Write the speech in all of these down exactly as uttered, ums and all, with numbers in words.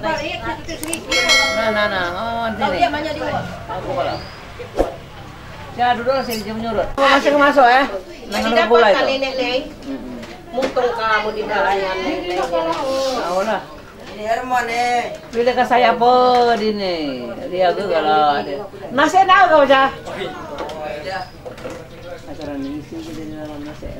Nah, nah, nah. Oh, sini. Aku kalah. Ya, duduk sini, dia menyurut. Oh, masih masuk, eh? Nah, masih dapat mulai tu. Nenek lei. Mm-mm. Mutung kamu di balayan nenek lei. Tahulah. Ini Herman, eh. Bila ka saya apa di ni? Dia ke kalau ada. Nasi nak kau, Jah? Acara ni isi je di dalam nasi.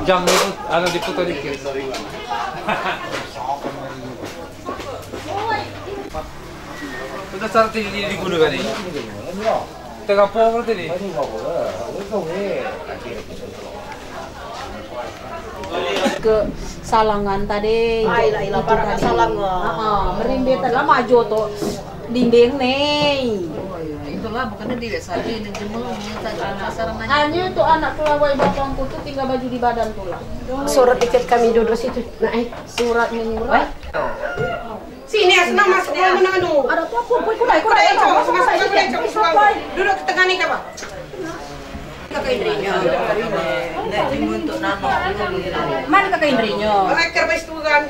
Jam itu ada diputar dikit. Sudah satu di, di guna kali. Tengah apa berarti ni? Ke Salangan tadi. Ai, lah, ilah, itu parak tadi. Salangan. Ha, ha, merimbe tadi lah maju tu dinding ni. Itulah, bukannya di saja ini jemur, ini saja sasaran aja. Hanya itu anak kelawai bapakku tu tinggal baju di badan pula. Surat tiket kami duduk situ. Nah, eh. Surat menyurat. Sini, asal masuk ke mana anu? Ada apa? Apa? Apa? Apa? Apa? Apa? Apa? Apa? Apa? Duduk ke tengah ni, apa? Mana kakak Indrinyo? Mereka bersetujuan.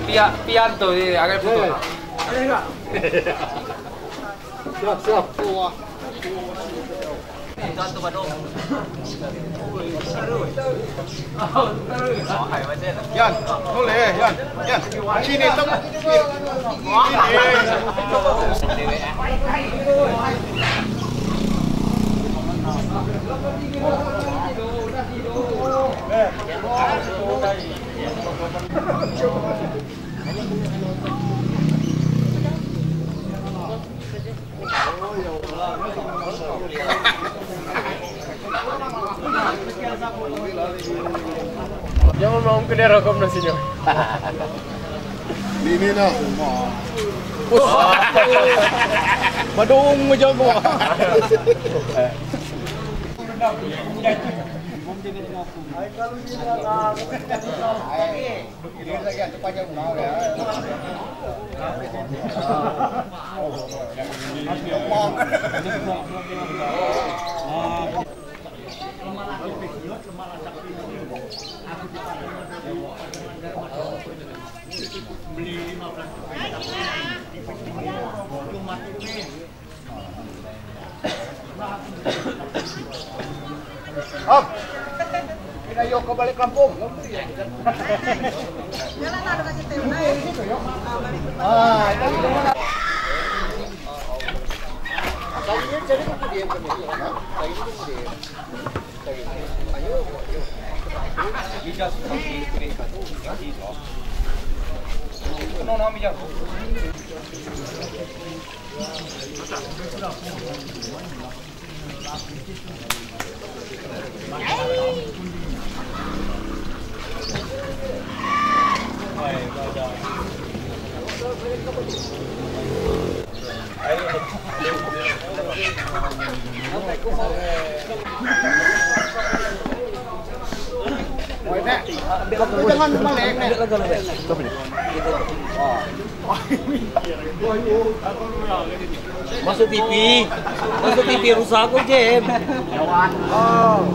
Pia-, pianto, eh, agak foto. Siap, siap. Yan, boleh, Yan. Yan, sini, tem. Sini. Jangan mau kena rokok nasinya. Ini nah. Badung macam apa? Om, kita yuk ke balik kampung. Ah, itu. Lagi ni jadi kemudian, kemudian. Lagi ni kemudian. Lagi ni. Ayo, ayo. No, no, mi jauh. Jangan balik, Nek. Masuk T V. Masuk T V rusak ko, Jem. Oh.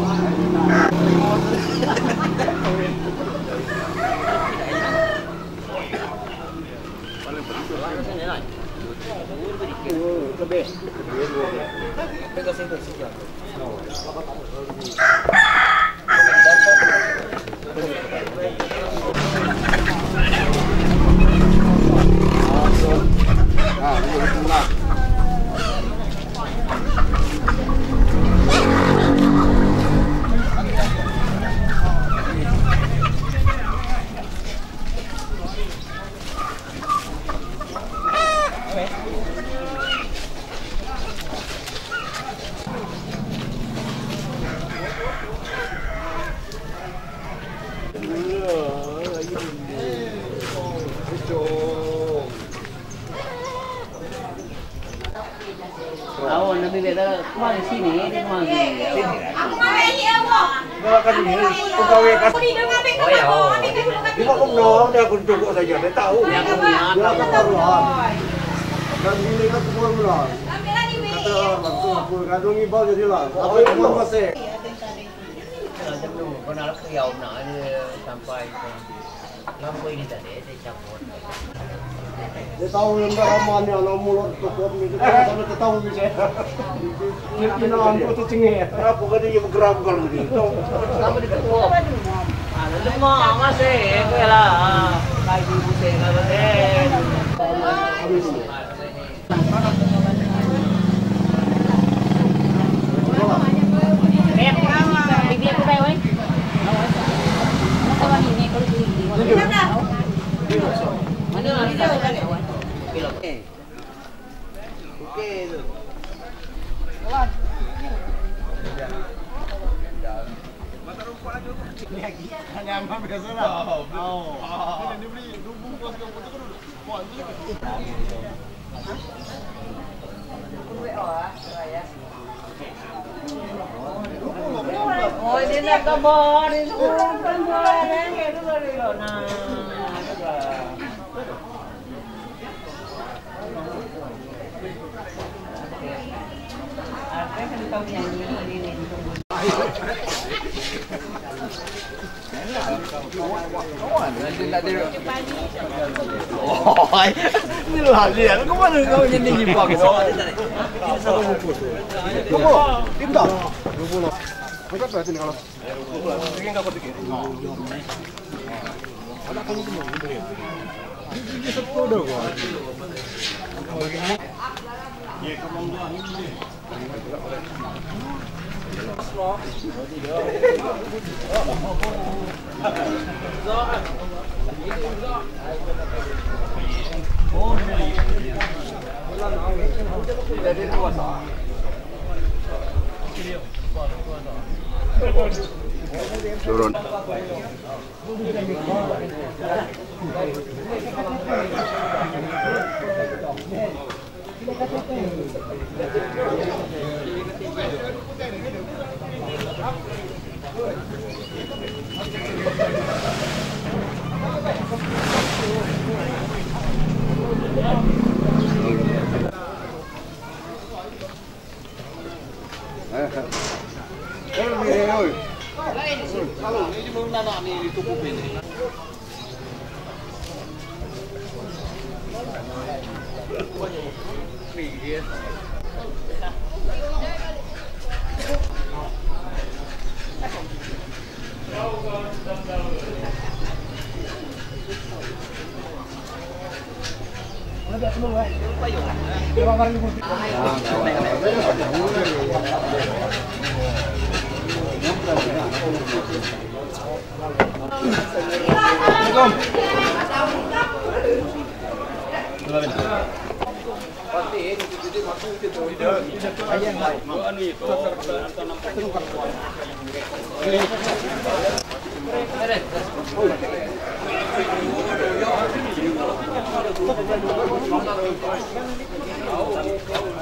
Awo, nabi beta, kemari sini, dia kemari. Sini. Bawa kat sini, pegawai kat. Oh, ya, oh. Dia kok menang, dia akan cukup saja, dia tahu. Dia akan menang. Dia akan menang. Dan ini kan semua menang. Kata orang tu, aku kadung ibadah dia lah. Apa yang masih? Jam dua, pernah aku yau nak ada sampai ke lampu ini tadi, saya cabut. Dia tahu yang dah ramai ni, anak mulut tu, kau ni, dia tahu, dia tahu ni, saya. Dia kena angkut tu cengih. Kenapa kau ni bergeram kalau ni? Kenapa dia ketuk? Ah, lemah masih, kau lah. Kayu masih, kau masih. Habis. Oi, ini lah dia. Kemana kau jadi nyimpang? Kamu, kita. Macam apa sini kalau? Turun.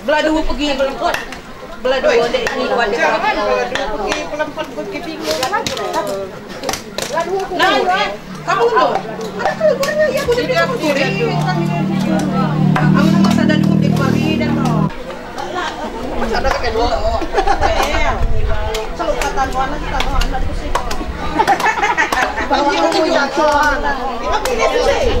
Belah dua pergi, belah empat. Belah dua dek ini, belah dua pergi, belah empat, belah tiga. Nah, kamu no. Ada keluarnya, ya, boleh bilang aku curi. Kamu masa ada dua pergi kembali dan no. Masa ada kakek dua. Iya. Selalu kata dua anak, kita dua anak di sini. Bawa kamu yang dua anak. Tapi ini tuh sih.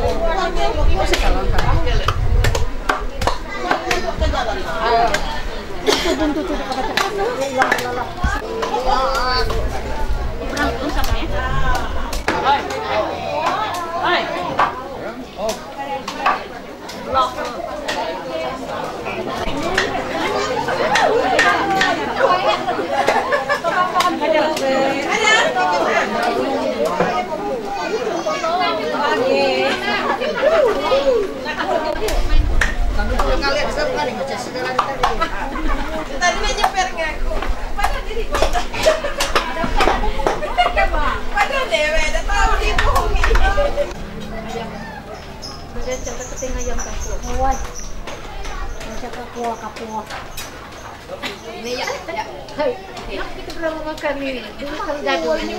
Tadi dia nyeper ngaku. Padahal diri. Padahal dewek dah tahu dia bohong. Dia cakap keting ayam kapur. Oi. Dia cakap kuah kapur. Ini ya, ya. Hai. Nak kita berapa makan ini? Dulu baru jadul ini.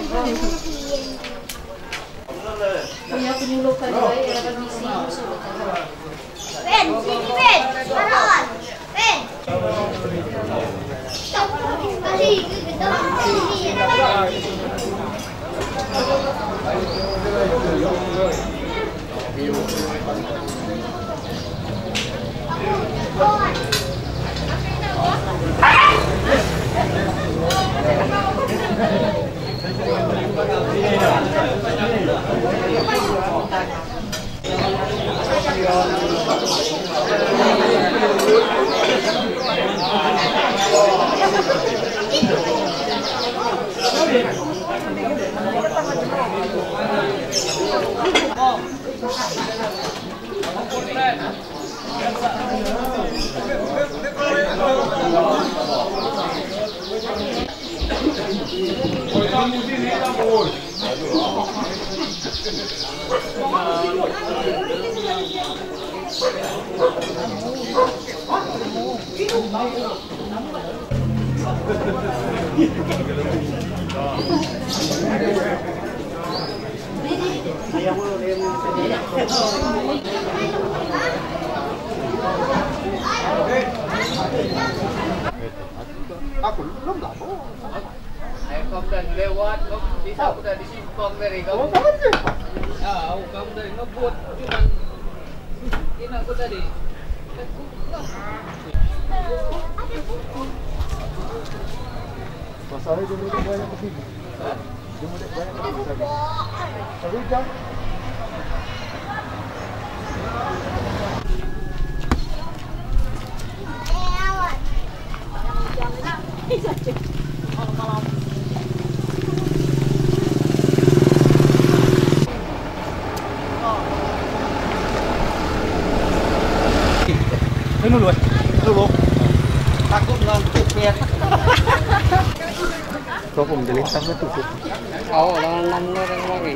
Aku belum lapor. Ayo, kamu dah lewat, kamu di sini, aku dah di simpang tadi, kamu. Oh, kamu sih? Ya, aku, kamu tadi ngebut, cuman ini aku tadi. Masalahnya dia mudik banyak pergi. Dia mudik banyak pergi tadi. Tapi jam Ini dulu, eh. Dulu. Takut ngantuk, ya. Kau pun jadi sama tuh. Oh, orang enam orang lagi.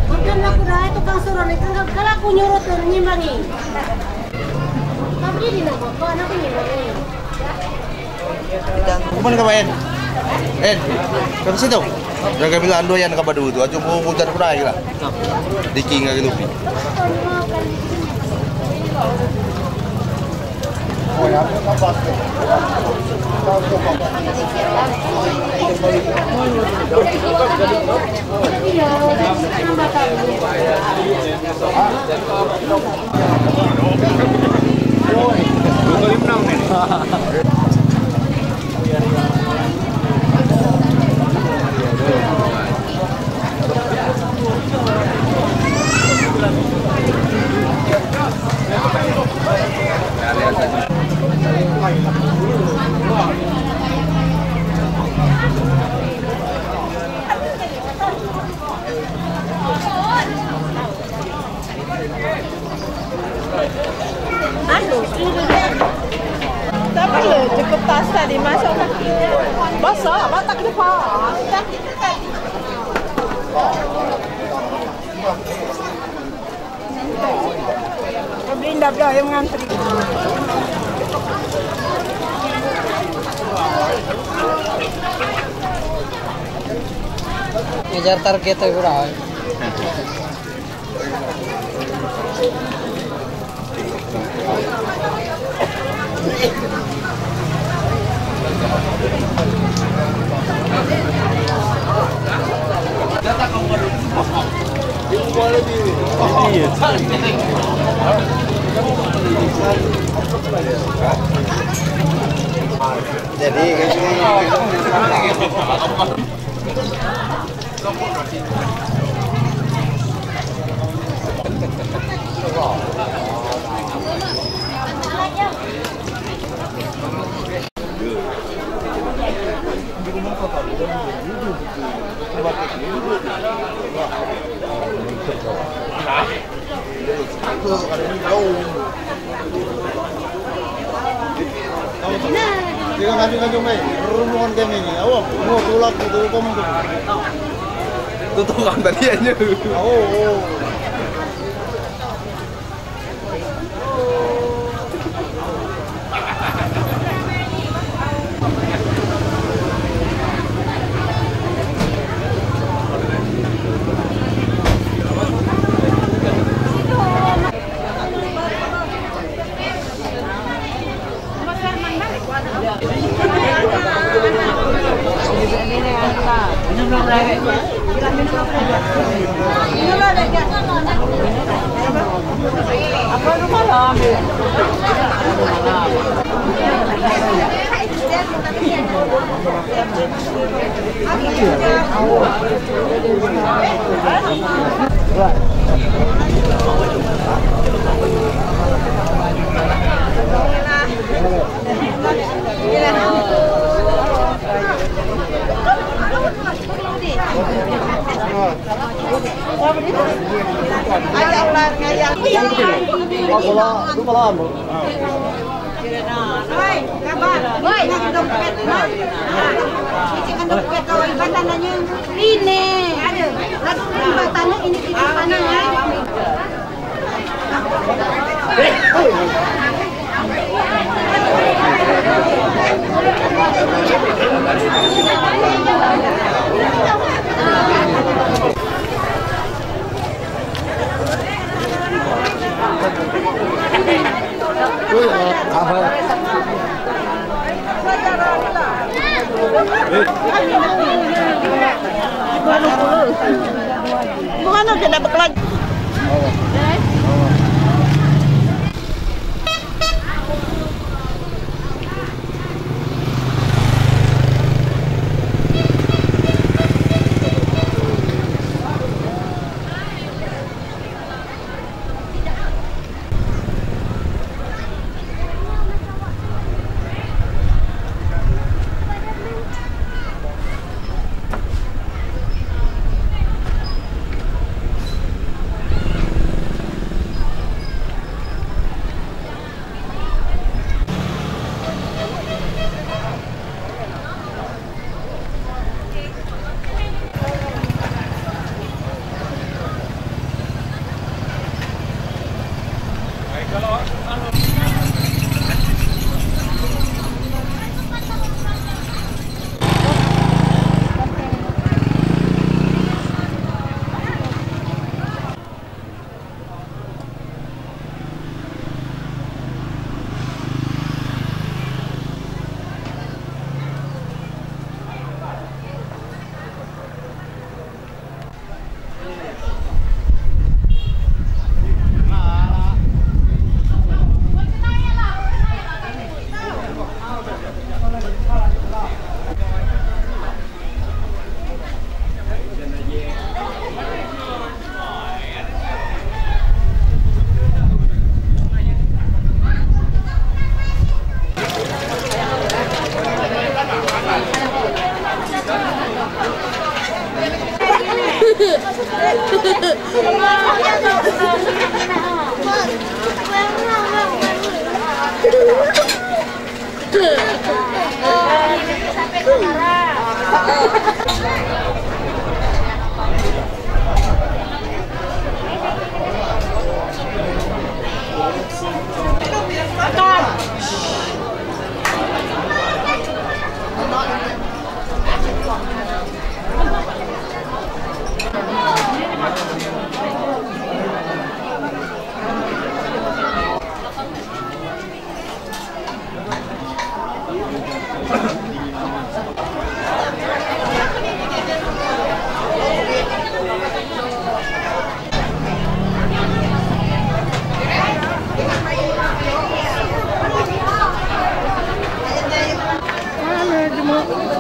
Bukan aku dah, tukang suruh ni, kalau aku nyuruh tu, nyimbangi. Tapi di nak apa, anak aku nyimbangi. Kuman ka ba, En? En, ka situ. Yang kami lah andu yang ka ba dua tu. Aja mau ujar kuda lagi lah. Diki nggak gitu. Anu, tak perlu cukup tas tadi masuk kaki. Basah, batak ke depan. Beli indah belah yang ngantri. Ngejar target aja kurang. Jadi, Tiga kali kali main, rumungan kami ni, awak mau tulak tu, tu kamu tu. Tutup kan tadi aja. Oh, oh. Ini. Ini. Bukan, kita bekelan.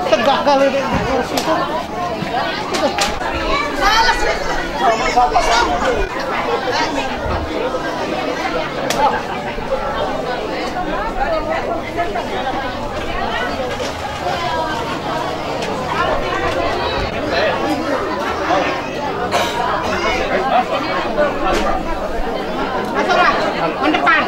Tegak kali di, di kursi itu. Masuklah. Ke depan.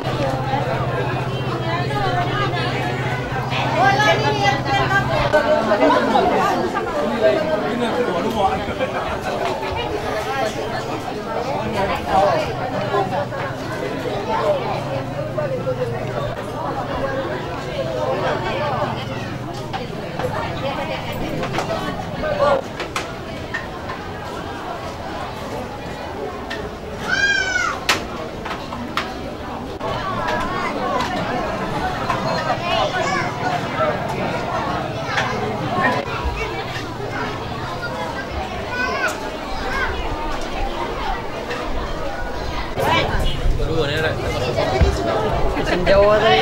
Jawa tadi.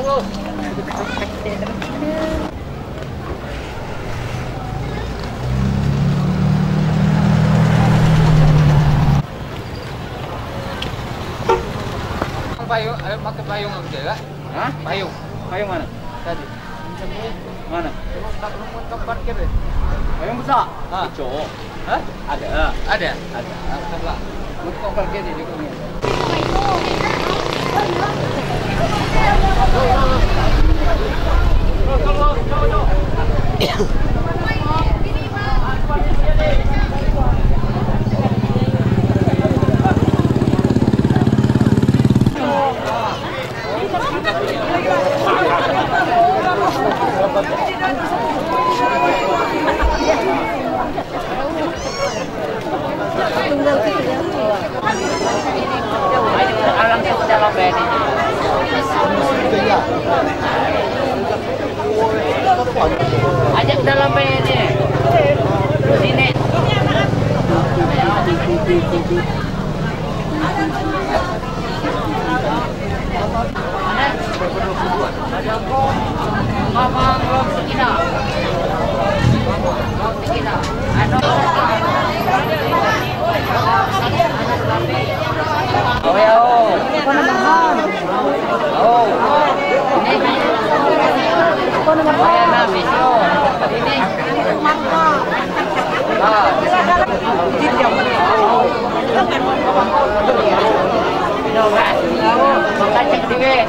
Payung, ayo pakai payung aja lah. Hah? Payung. Payung mana? Tadi. Mana? Tolong, tak perlu muat tempat kiri. Payung besar. Ah. Cowok. Hah? Ada. Ada? Ada. Ah, coba. Muat tempat kiri juga ni. Ajak dalam band ni. Sini. Mana? Mama belum sekina. Belum sekina. Anu. Oh, ya, oh. Oh. Ini. Oh, ya, nah, video. Ini. Ah. Kacang duit.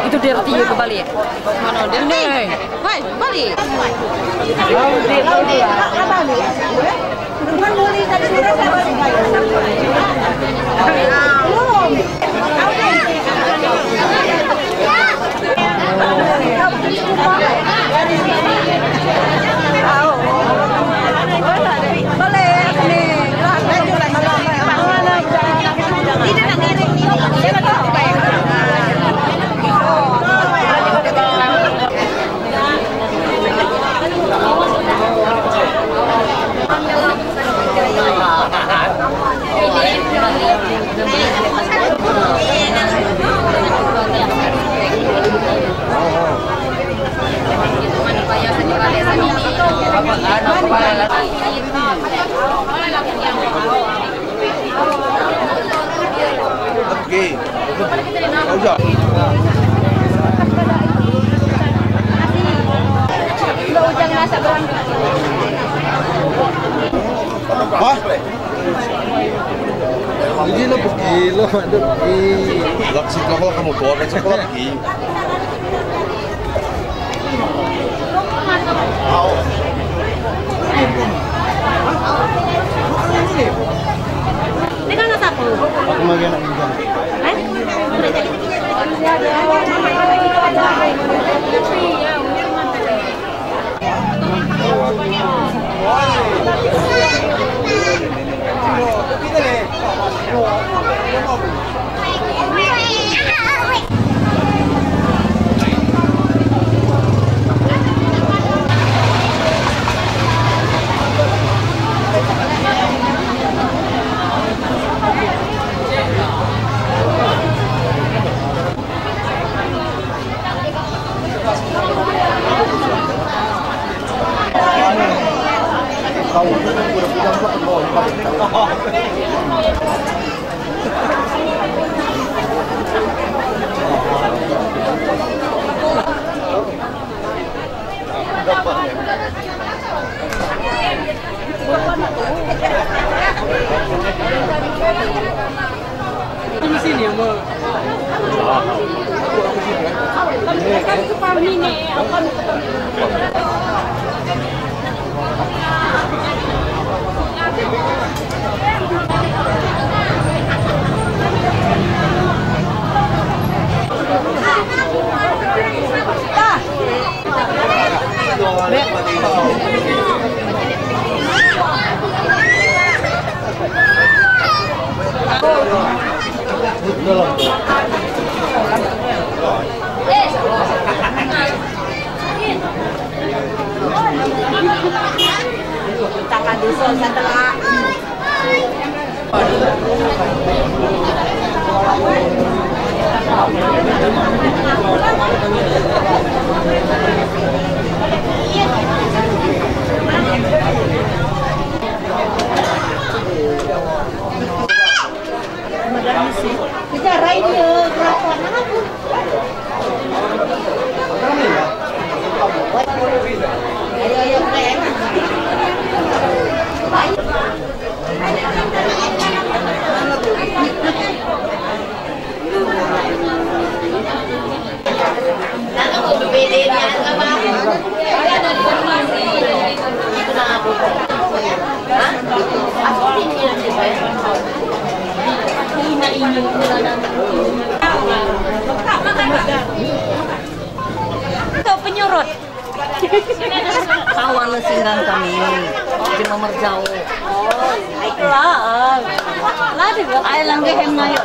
Itu dari tiga ke balik. Mana dia ni? Hai, balik. Okey. Kau jap. Hah? Ini lah pergi, lah ada pergi. Lah, situ lah kamu bawa, besok lah pergi. Ini kan satu. Aku lagi nak minjam. Eh? Di sini yang mau. Tangan dusun setelah. Kita rai dia berapa? Itu penyurut. Kawan singgang kami. Cuma merjau. Lah. Lah, di ai langkah yang naik.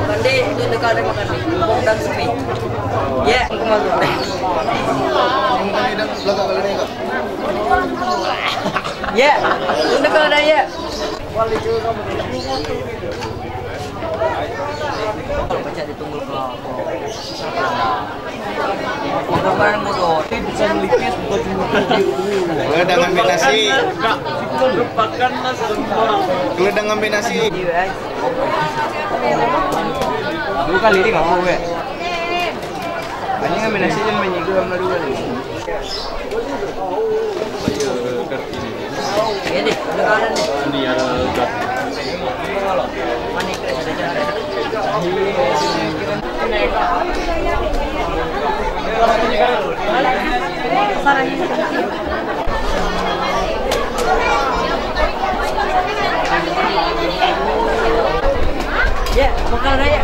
Kande, itu dekat ada makan. Bong dan semi. Ya, aku malu. Ya, itu dekat ada ya. Keledai ngambil nasi. Keledai ngambil nasi. Dua kali ni kamu, weh. Ini ngambil nasi dan menyigu sama dua kali. Ya, makan raya.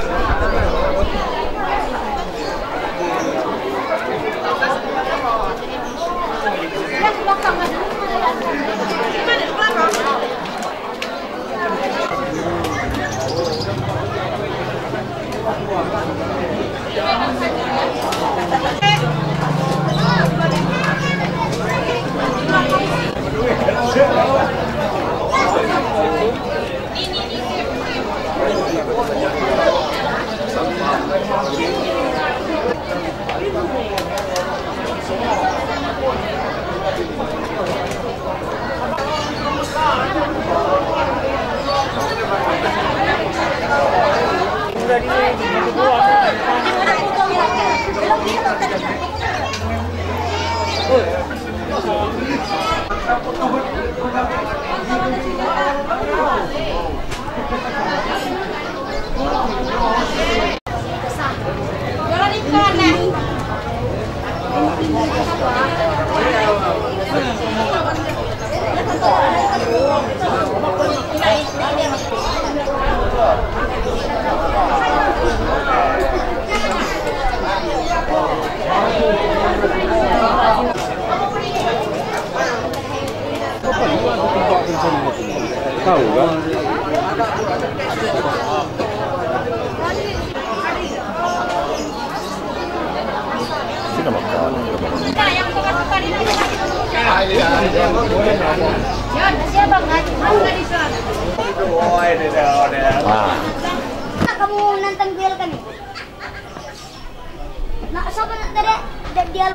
Tahu kah? Sini makan. Ah. Kamu nantang duel kami. Nak siapa nak tadi? Dia, dia.